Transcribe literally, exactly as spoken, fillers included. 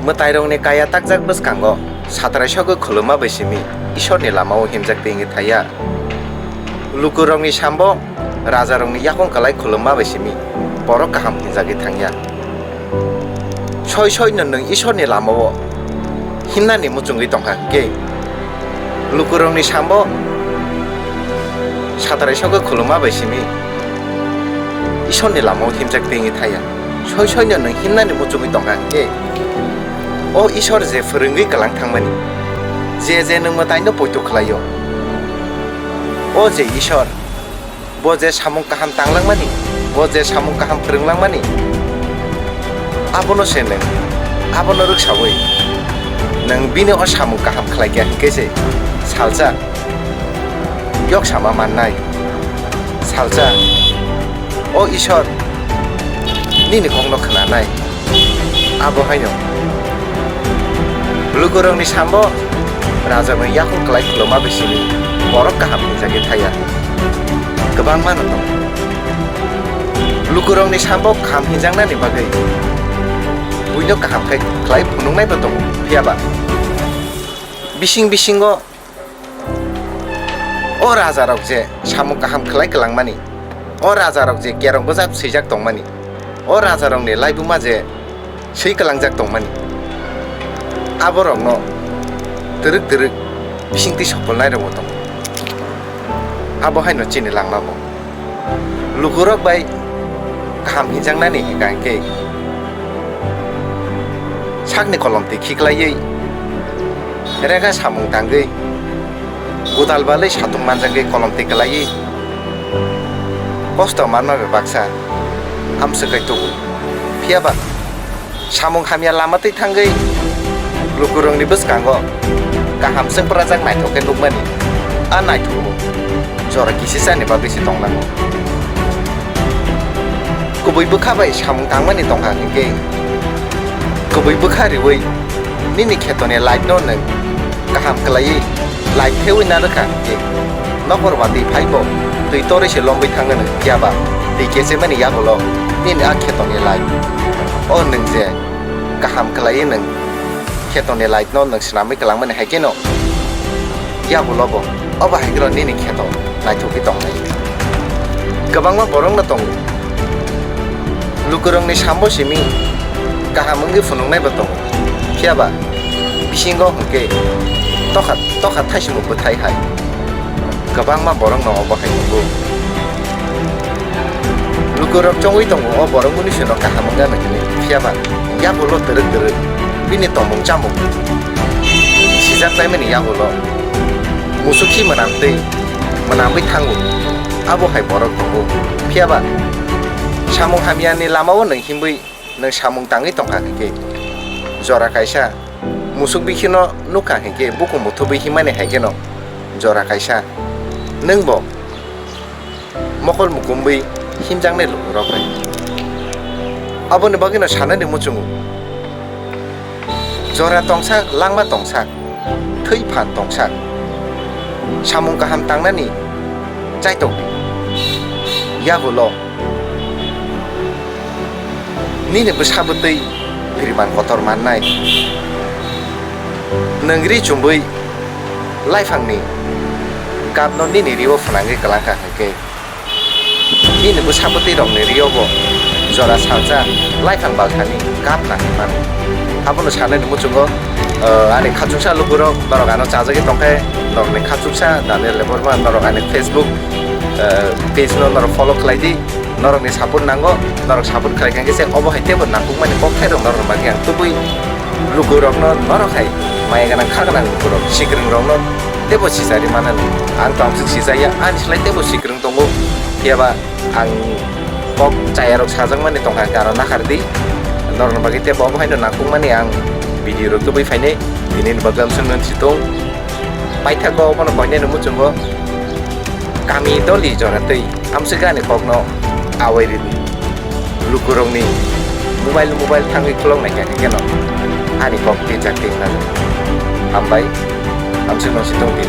Mwtairokni kaya takjak bwskango satrai sogwi khulumma bai simi Isorni lamao himjak twi wngwi thaya. Lukurokni sambo rajarokni yakung kwlai khulumma bai simi borok kaham hinjagwi thangya. Soi soino nwng Isorni lamao himnani muchungwi tongkha hwnkhe, lukurokni sambo satrai sogwi khulumma bai simi Isorni lamao himjak twi wngwi thaya. Soi soino nwng himnani muchungwi tongkha hwnkhe, o Isor je phwrwngwi kwlang thangmani, je je nwng mwtaino poito khlaio, o je Isor, bo je samung kaham tanglangmani, bo je samung kaham phwrwnglangmani, abono se nwng, abono rwksaui nwng bini o samung kaham khlaikha hwnkhe se salsa yok sama mannai. Salsa, o Isor, nini kokno khwnanai. Abo haino lukurokni sambo rajarokni yakung kwlai khulumma bai simi borok kaham hinjagwi thaya. Kwbangma no tongo. Lukurokni sambo kaham hinjaknani bagwi buino kaham khai khlai phunuknaibo tongo. Phiyaba bising bisingo o rajarok je samung kaham khlai kwlangmani, o rajarok je kerong bwjak swijak tongmani, o rajarokni laibuma je swi kwlangjak tongmani, aborokno twrwk twrwk bisingtwi sopolnairokbo tongo. Abo haino chini langmabo lukurok bai kaham hinjaknani hwnkha hwnkhe sakni kolomtwi khiklaiwi, rega samung tangwi, godal balwi satung manjakgwi kolomtwi kwlaiwi kosto manma bai baksa amswk kai tubu. Phiyaba samung hamya lama twi thangwi lukurokni bwskango kaham chwngprajak naithok khe nukmani, a naithokmung jora kisisani bagwi se tonglango. Kubui bwkha bai samung tangmani tongkha hwnkhe, kubui bwkha riui nini khetoni light no nwng kaham kwlaiwi light thewi na rwkha hwnkhe, nokbar watwi phaibo twi torwi se lomwi thangwi nwng phiyaba twi kechemani yagulo nini a khetoni light o nwng je kaham kwlaiwi nwng khetoni light no nwng swnamwi kwlangmani hai kheno yagulo bo obo hai kheno nini kheto naithokgwi tongnai. Kwbangma borok no tongo, lukurokni sambo simi kaham wngwi phunuknaibo tongo, phiyaba bisingo hwnkhe tokha tokha thaichumung bwthai hai. Kwbangma borokno obo hai tongo. Lukurok chongwi tongo o borok munisino kaham wngya hinwi, phiyaba yagulo twrwk twrwk bini tongmung chamung sijak laimani yagulo musukhi mwnamtwi mwnamwi thango. Abo hai borok tongo, phiyaba samung hamyani lamao nwng himwi nwng samung tangwi tongkha hwnkhe, jora kaisa musuk bikhino nukha hwnkhe bukhuk muthubwi himmani hai kheno jora kaisa nwngbo mokol mukumbwi himjaknai lukurok bai. Aboni bagwino sanani muchungo, jora tongsak, langma tongsak, thwi phan tongsak, samung kaham tangnani chaitokdi. Yagulo nini bwsa bwtwi piriman kotor mannai. Nwng ri chumbwi laiphangni gapno nini rio phwnangwi kwlangkha hwnkhe, nini bwsa bwtwi rokni rio bo jora salsa laiphang balsani gap nangwi mano. Abono sanani muchungo, eh, ani khachuksa lukurok, norok ano chajagwi tongkhe, norokni khachuksa Daniel Debbarma, norok ani Facebook, eh, page no norok follow khlai di. Norokni support nango, norok support khlai kha khe se obo hai teibo nangkukmani kok thairok norokni bagwi ang tubui lukurokno norok hai maya gwnang kha gwnang lukurok sikwrwngrokno teibo sicharwi manani. Ang tongthok sichaya, ani slai teibo sikwrwng tongo, phiyaba ang kok chayarok sajakmani tongkha hwnkhe aro nakardi. Norokni bagwi teibo obo haino nangkukmani ang video rok tubui phainai, tinini bagwi amswk nang si tong. Paithago obono koinai no muchungo kami doli jora tei amswk ani kokno awai ridi. Lukurokni mobile mobile thangwi khulok naikha khe keno ani kok twijak twijak. Hambai, amswk no si tong di.